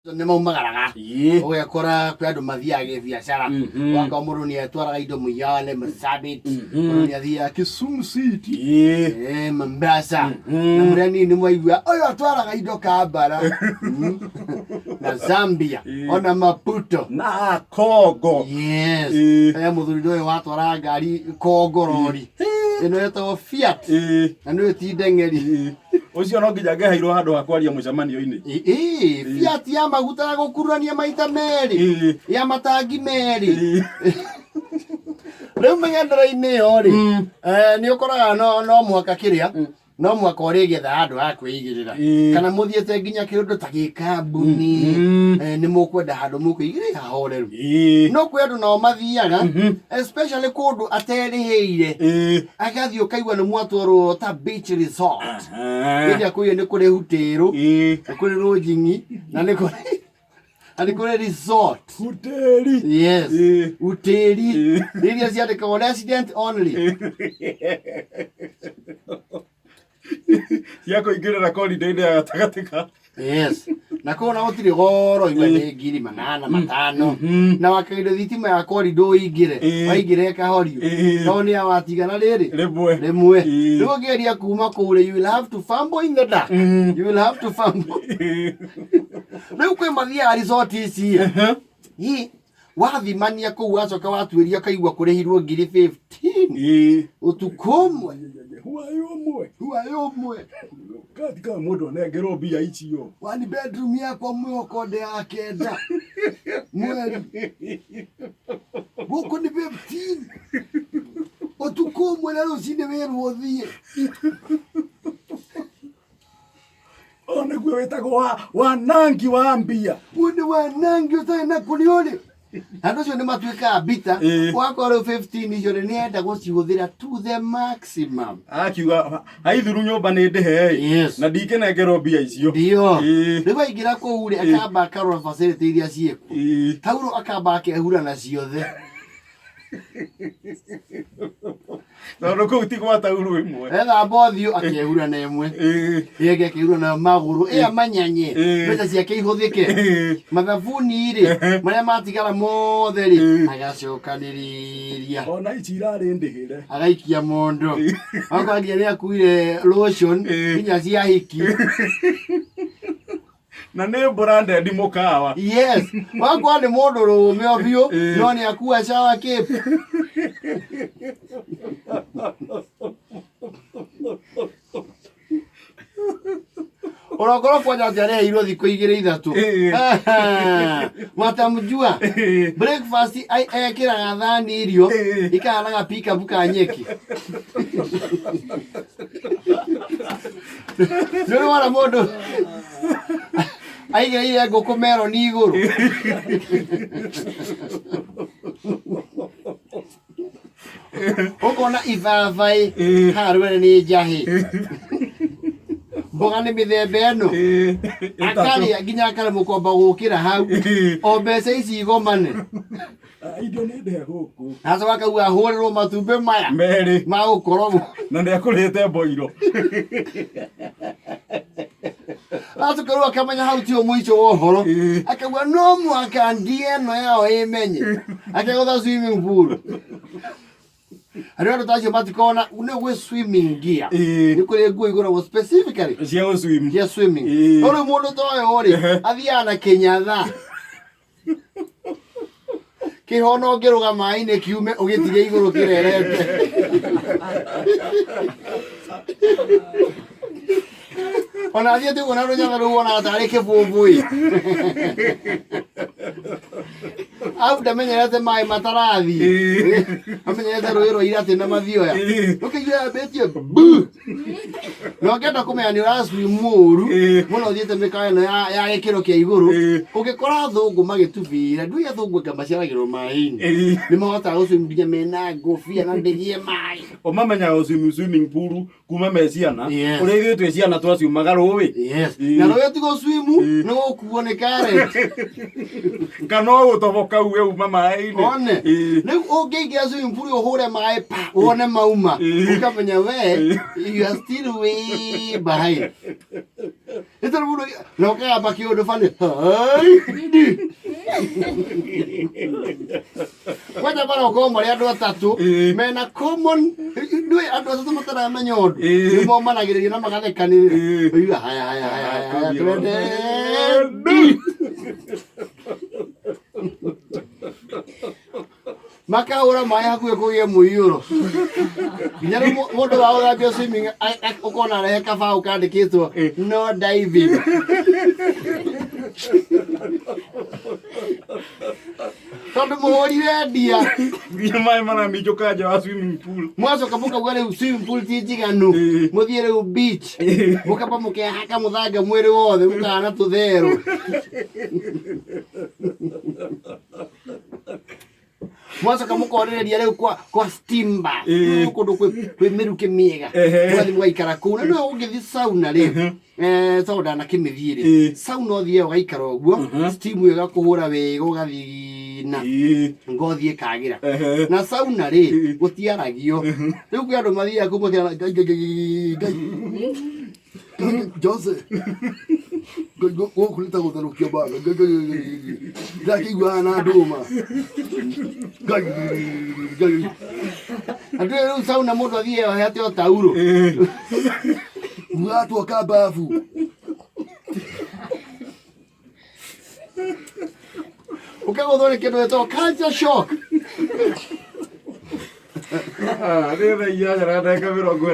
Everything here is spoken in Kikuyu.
Nĩ maumagaraga. Ũgekora kwĩ andũ mathiaga gĩbiacara. Ũgakora mũndũ nĩ atwaraga indo Moyale, Marsabit, mũndũ nĩ athiaga Kisumu City, Mombasa. Na mũrĩa nini nĩ mwaigua ũyũ atwaraga indo Kampala na Zambia ona Maputo. Na Congo. Yes. Mũthuri ũyũ watwaraga ngari Congo rori. Ĩno ĩtagwo Fiat. Na nĩyo ti ndeng'eri. Ũcio no nginya ngeheirwo handũ ha kwaria mũcemanio-inĩ. Ĩĩ, Fiat ya maguta ya gũkururania maita merĩ. Ya matangi merĩ. Rĩu mĩgendere-inĩ ĩyo rĩ, nĩ ũkoraga no mũhaka kĩrĩa no mũhaka ũrĩgĩetha handũ ha kwĩigĩrĩra. Kana mũthiĩte nginya kĩũndũ ta gĩkambuni, nĩ mũkwenda handũ mũkwĩigĩrĩra hahoreru. No kwĩ andũ nao mathiaga, especially kũndũ aterĩhĩire. Agathiĩ ũkaigua nĩ mwatwarwo ta beach resort. Hĩndĩ ĩrĩa kũiyũ nĩ kũrĩ hutĩrũ, nĩ kũrĩ rũnjing'i, na nĩ kũrĩ na nĩ kũrĩ resort. Huteri. Yes. Huteri. Iria ciandĩkagwo resident only. Cia kũingĩrĩra corridor-inĩ ya gatagatĩ ka. Yes. Na kũu na gũtirĩ goro igua nĩ 8,000 5,000. Na wakagĩrio thitima ya corridor ũingĩre. Waingĩra ĩkahorio. No nĩ awatigana rĩrĩ. Rĩmwe. Rĩmwe. Rĩu ũngĩgeria kuma kũu rĩ, you will have to fumble in the dark. You will have to fumble. Rĩu kwĩ mathiaga resort ici. Ĩ, wathimania kũu wacoka watuĩria ũkaigua kũrĩhirwo 15,000. Ũtukũ ũmwe. Hwaĩ ũmwe. Hwaĩ ũmwe. Katika mũndũ anengerwo mbia icio. One bedroom yakwa mwĩhoko ndĩ ya 9 mweri. Gũkũ nĩ 15. Ũtukũ ũmwe na rũcinĩ wĩrwo ũthiĩ. Ũyũ nĩguo wĩtagwo wa wanangi wa mbia. Ũyũ nĩ wanangi ũtarĩ na kũrĩa ũrĩ. Andũ acio nĩ matuĩkaga bita. Ũgakora rĩu 15 icio rĩ, nĩ enda gũcihũthĩra to the maximum. Akiuga haithuru nyũmba nĩ ndĩhe na ndingĩnengerwo mbia icio. Ndio. Rĩu aingĩra kũu rĩ, akamba akarora facility iria ciĩkuo. Tauro akamba akehura na ciothe. Tondũ kũu ti gwa taurũ ĩmwe. Ethamba ũthiũ akehura na ĩmwe. Ĩngĩ akehura nayo magũrũ. Ĩya manyanye. Mbeca ciake ihũthĩke. Mathabuni rĩ, marĩa matigara mothe rĩ, agacokanĩrĩria. Ona ici irarĩ ndĩhĩre. Agaikia mondo. Akorwo nginya nĩ akuire lotion nginya cia hiki. Na nĩ branded mũkawa. Yes, wakwa nĩ mũndũ rũme o biũ, no nĩ akua shower cap. Ũrokorwo kwanja atĩ areheirwo thikũ igĩrĩ ithatũ. Watamjua. Breakfast ekĩraga thani irio ikahanaga pickup ka nyeki. Nĩ ũrĩ wona mũndũ aigĩrĩire ngũkũ meroni igũrũ? Ũkona ibabaĩ haha rwere nĩ njahĩ. Mboga nĩ mĩthemba ĩno. Akarĩa nginya akaremwo kwamba gũkĩra hau. O mbeca ici igomane. Indo nĩ ndĩhe gũkũ. Acoka akauga ahũrĩrwo matumbĩ maya. Merĩ. Ma gũkorogwo. Na nĩ akũrĩte mboiro. Acoka rĩu akamenya hau tio mũico wa ũhoro. Akauga no mũhaka ndie ĩno yao ĩmenye. Akegũtha swimming pool. Harĩ andũ ta acio matikona nĩ gwĩ swimming gear. Nĩ kũrĩ nguo igũragwo specifically cia gũ swim. Cia swimming. No rĩu mũndũ ta ũyũ rĩ, athiaga na kĩnyatha. Kĩhono ũngĩrũga maĩ-inĩ kiume ũgĩtige igũrũ kĩrerete. Ona athiĩte ũguo na rũnyatha rũu wonaga tarĩ kĩbũbũĩ. Au ndamenyerete maĩ matarathiĩ. Amenyerete rũĩ rwa iratĩ na mathioya. Ũkĩigua yambĩtie bu. Na ũngĩenda kũmenya nĩ ũraswim ũru mũno ũthiĩte mĩkawa ĩno ya gĩkĩro kĩa igũrũ, ũngĩkora athũngũ magĩtubĩra, ndũĩ athũngũ anga maciaragĩrwo maĩ-inĩ, nĩ mahotaga gũswim nginya mena ngũbia na ndĩgie maĩ. Ũmamenyaga gũswim swimming pool kuma me ciana. Ũrĩa ithuĩ twĩ ciana twaciumaga rũĩ. Yes. Na rũĩ ti gũswim, nĩ gũkuo nĩ current. Kana ũgũtoboka uge uma maĩ-inĩ. One. Rĩu ũngĩingĩra swimming pool ũhũre maĩ pa wone mauma, ũkamenya we you are still way behind. Nĩ tondũ mũndũ na ũkagamba kĩũndũ bani hai ndi. Kwanja bara ũkorwo marĩ andũ atatũ mena common ndũĩ andũ atatũ mataramenya ũndũ nĩ momanagĩrĩria na magathekanĩrĩra. Ũigua haya haya haya haya haya twende ndi. Makahũra maĩ hakuhĩ kũgĩe mũiyũro nginya rĩu mũndũ wa gũthambia swimming ũkona arehe kabaũ kandĩkĩtwo no diving. Tondũ mũhũrire ndia. Nginya maĩ maraminjũka nja wa swimming pool. Mwacoka mũkauga rĩu swimming pool ti njiganu, mũthiĩ rĩu beach, mũkamba mũkehaka mũthanga mwĩrĩ wothe mũkahana tũtherũ. Mwacoka mũkorereria rĩu kwa steam bath. Kũndũ kwĩ mĩrukĩ mĩega. Mũgathiĩ mũgaikara kũu na nĩwe ũngĩthiĩ sauna rĩ, tondũ ndanakĩmĩthiĩ rĩ, sauna ũthiaga ũgaikara ũguo, steam ĩyo ĩgakũhũra wega ũgathigina, ngothi ĩkagĩra. Na sauna rĩ, gũtiaragio. Rĩu kwĩ andũ mathiaga kũu makĩara ngai ngai ngai ngai ngai Jose ngai gũkũ nĩ ta gũtherũkia mbanga ngai ngai ngai ngai ndakĩiguaga na ndũma ngai ngai andũ rĩu sauna mũndũ athiĩ ohete o tauro. Mũratwoka mbabu. Ũkagũthwo nĩ kĩndũ gĩtagwo culture shock. Ah, nĩ thaa 8 na ndagĩka 40.